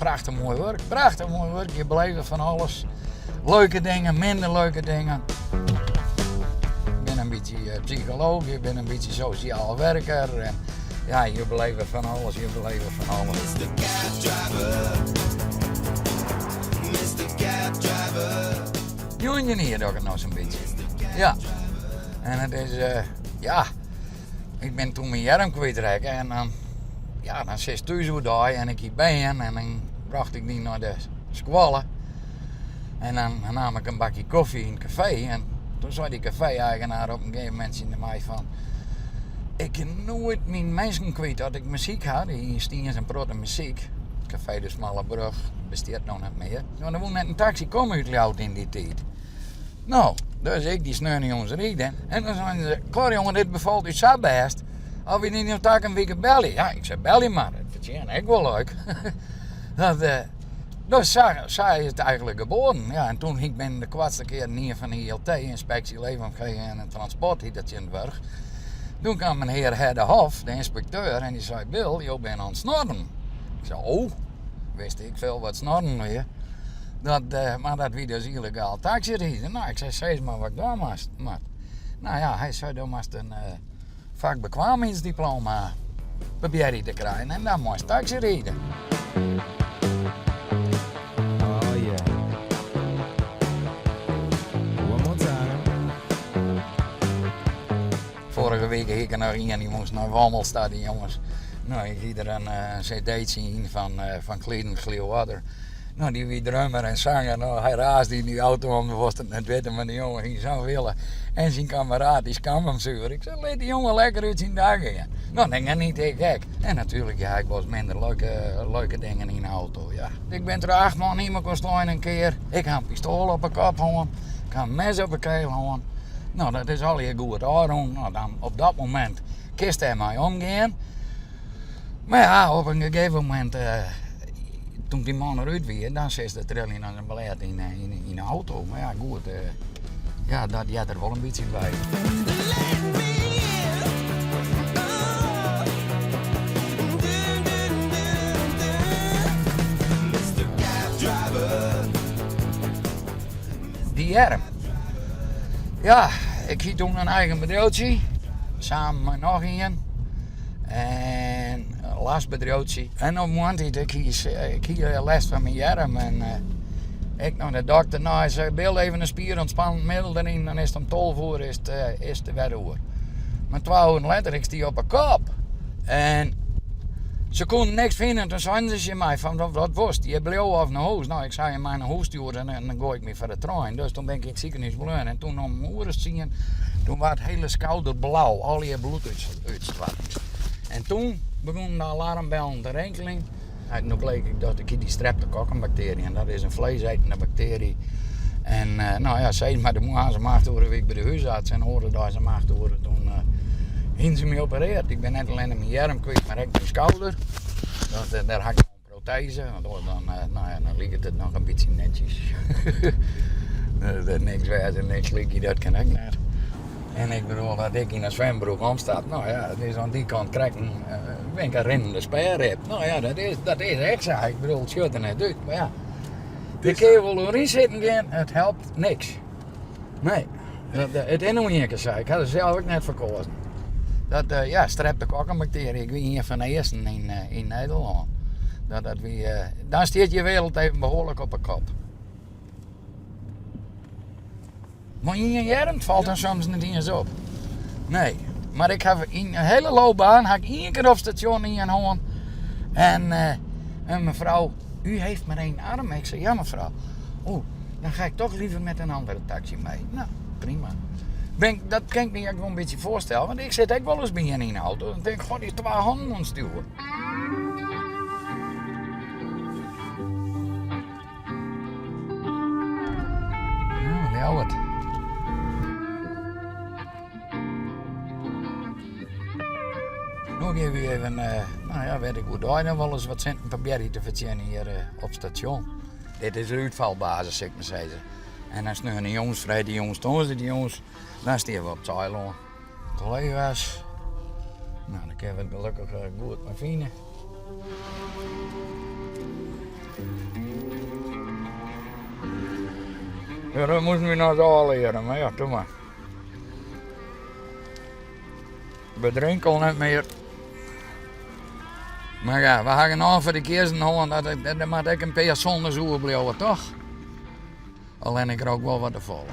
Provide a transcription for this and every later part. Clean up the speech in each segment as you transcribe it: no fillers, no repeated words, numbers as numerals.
Prachtich moai wurk, prachtich moai wurk. Je beleve fan alles. Leuke dingen, minder leuke dingen. Ik bin in bytsje eh, psycholooch, ik bin in bytsje sosjaal werker. En ja, je beleve fan alles, je beleve fan alles. Mr. Cab Driver. Mr. Cab Driver. 19 jier doch ik it no sa'n bytsje. Ja. En it is, eh, ja, ik bin toen myn earm kwytrekke en dan, ja, dan sitst thús oerdei en ik hie bern en dan brocht ik dy nei de skoalle. En dan naam ik in bakje kofje yn it kafee en toen sei dy kafee-eigenaar op in gegeven momint tsjin my fan, ik kin noait myn minsken kwyt as ik muzyk ha, dy yn Stiens in protte muzyk, kafee de Smalle Brug bestiet no net mear, want der woe net in taksy komme út Ljouwert yn dy tiid. No, dus ik dy sneonejûns riden en dan seinen se, Cor jonge, dit befalt ús sa bêst, of wy dy no takom wike belje? Ja, ik sei, belje mar, it fertsjinne ek wol leuk. Dat, eh, dus sa, sa is it eigentlik geboren. Ja, en toen hie ik binnen de koartste kearen ien fan de ILT, Inspectie Leefomgeving en Transport, hiet dat tsjintwurdich. Toen kwam menear Hedde Hof, de ynspekteur, en dy sei, Bill, jo binne oan it snorren. Ik sei, oh, wist ik veel wat snorren wie. Dat, eh, mar dat wie dus yllegaal taksyriden. No, ik sei, sis mar wat ik dwaan moast. moat. No ja, hy sei, do moatst in eh, fakbekwaamheidsdiploma probearje te krijen en dan meist taksyride. Oh yeah. One more time. Foarige wike hie ik der noch ien, dy moast nei Wommels ta, dy jonges. No, ik hie der in eh, cd'tsje yn fan, eh, fan Creedence Clearwater. No, dy wie drummer en sanger. No, hy raasde yn dy auto om, wolst it net witte, mar dy jonge hie sa'n wille. En syn kammeraat, dy skamme him suver. Ik sei, lit dy jonge lekker út syn dak gean. No, dan geniet ik ek. En natuerlik, ja, ik was minder leuke, leuke dingen yn de auto, ja. Ik bin troch 8 man yn mekoar slein in kear. Ik ha in pistoal op 'e kop hân. Ik ha in mes op 'e keel hân. No, dat is allegear goed ôfrûn. No, dan op dat momint kinst dêrmei omgean. Mar ja, op in gegeven momint, eh, toen dy man derút wie, dan sitst te triljen as in blêd yn, eh, yn, yn de auto. Mar ja, goed, eh, ja, dat heart der wol in bytsje by. Let me in. Oh. Dun, dun, dun, dun. Mr. Cab Driver. Dy earm. Ja, ik hie toen in eigen bedriuwtsje, samen mei noch ien. En in lasbedriuwtsje. En op moarntiid, ik hie, ik hie lêst fan myn earm. En eh, ik nei de dokter, no, hy sei, Bill, even in spierontspannend middel deryn, dan is it om 12 oere is it, eh, is it wer oer. Mar twa oeren letter, ik stie op 'e kop. En se koenen niks fine. Toen seinen se tsjin my fan, wat, wat wolst, hjir bliuwe of nei hûs? No, ik sei, je mei nei hûs stjoere en dan goai ik my foar de trein. Dus toen bin ik yn it sikehûs bleaun. En toen om in oere as tsien, toen waard it hiele skouder blau, allegear bloedútstoartings. En toen begûnen de alarmbellen te rinkeljen. En toen bleek ik dat ik hie dy streptokokkenbakterie en dat is in vleesetende bakterie. En eh, no ja, sis mar, de moarns om 8 oere wie ik by de húsarts en de oare deis om 8 oere toen uh, hienen se my operearre. Ik bin net allinne myn earm kwyt, mar ek myn skouder. Dat, eh, dêr ha ik no in proteze, want oars dan, eh, no ja, dan liket it noch in bytsje netsjes. Dat niks wêze en niks lykje, dat kin ek net. En ik bedoel dat ik yn in swembroek omstap. No ja, it is oan dy kant krekt in, uh, bin ik in rinnende sparerib. No ja, dat is, dat is ek sa. Ik bedoel, it sjocht der net út. Mar ja, dêr kinne je wol oeryn sitten gean, it helpt niks. Nee, dat, it is no ien kear sa. Ik ha der sels ek net foar koazen. Dat, uh, ja, streptokokkenbakterie. Ik wie ien fan de earsten yn, uh, yn Nederlân. Dat, dat wie, uh, dan stiet je wereld even behoarlik op 'e kop. Mar ien earm it falt dan soms net iens op. Nee, mar ik ha yn in hiele loopbaan ha ik ien kear op stasjon ien hân. En uh, in mevrouw, u heeft maar één arm. Ik zei, ja mevrouw. Oh, dan ga ik toch liever met een andere taxi mee. Nou, prima. Ben, dat kan ik my ek wol in bytsje foarstelle, want ik sit ek wolris by ien yn de auto en tink, god, dy is twa hannen oan it stjoeren. Nou, Ljouwert. No gean we even, uh, no ja, weet ik oerdei noch wolris wat sinten probearje te fertsjinjen hjir uh, op stasjon. Dit is de útfalbasis, sil ik mar sizze. En dan sneontejûns, freedtejûns, tongersdeitejûns, dan stean we op it Saailân. Kollega's, nou, dan kinne we it gelokkich eh, goed mei fine. Ja, dat moasten we noch eens ôfleare, mar ja, doe mar. We drinke al net mear. Mar ja, we ha genôch foar de kiezzen hân, dat, der moat ek in pear sondes oerbliuwe, toch? Allinne ik rook wol wat te folle.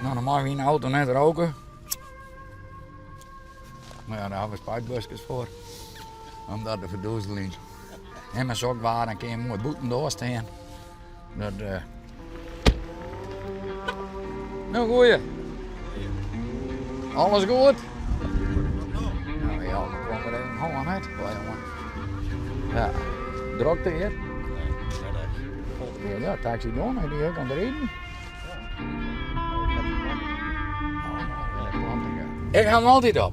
No, dan meie we yn de auto net roke. Mar ja, dêr hawwe we spuitbuskes foar. Om dat te ferdoezeljen. En mei sok waar, dan kin je moai bûtendoar stean. Dat, uh... No, goeie. Alles goed? Nou ja, we komen er even hân, hè? jongen. Ja, drokte hier? Nee, net echt. Ja, taxi doen, die ook aan het rijden. Ik ha him altyd op.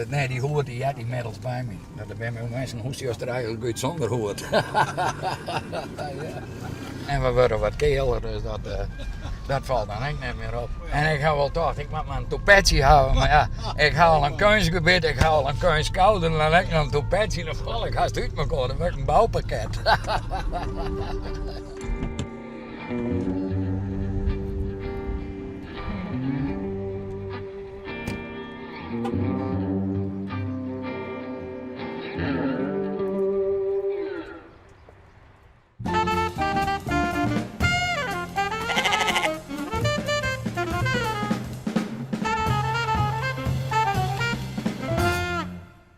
Nee, dy hoed dy heart ynmiddels by my. Dat der binne minsken, hoe sjochst der eigentlik út sûnder hoed? En we wurde wat kealer, dus dat, dat falt dan ek net mear op. En ik ha wol tocht, ik moat mar in toepetsje hawwe, mar ja, ik ha al in keunstgebit, ik ha al in keunstskouder, en dan ek noch in toepetsje, dan fal ik hast út mekoar, dan wurd ik in boupakket.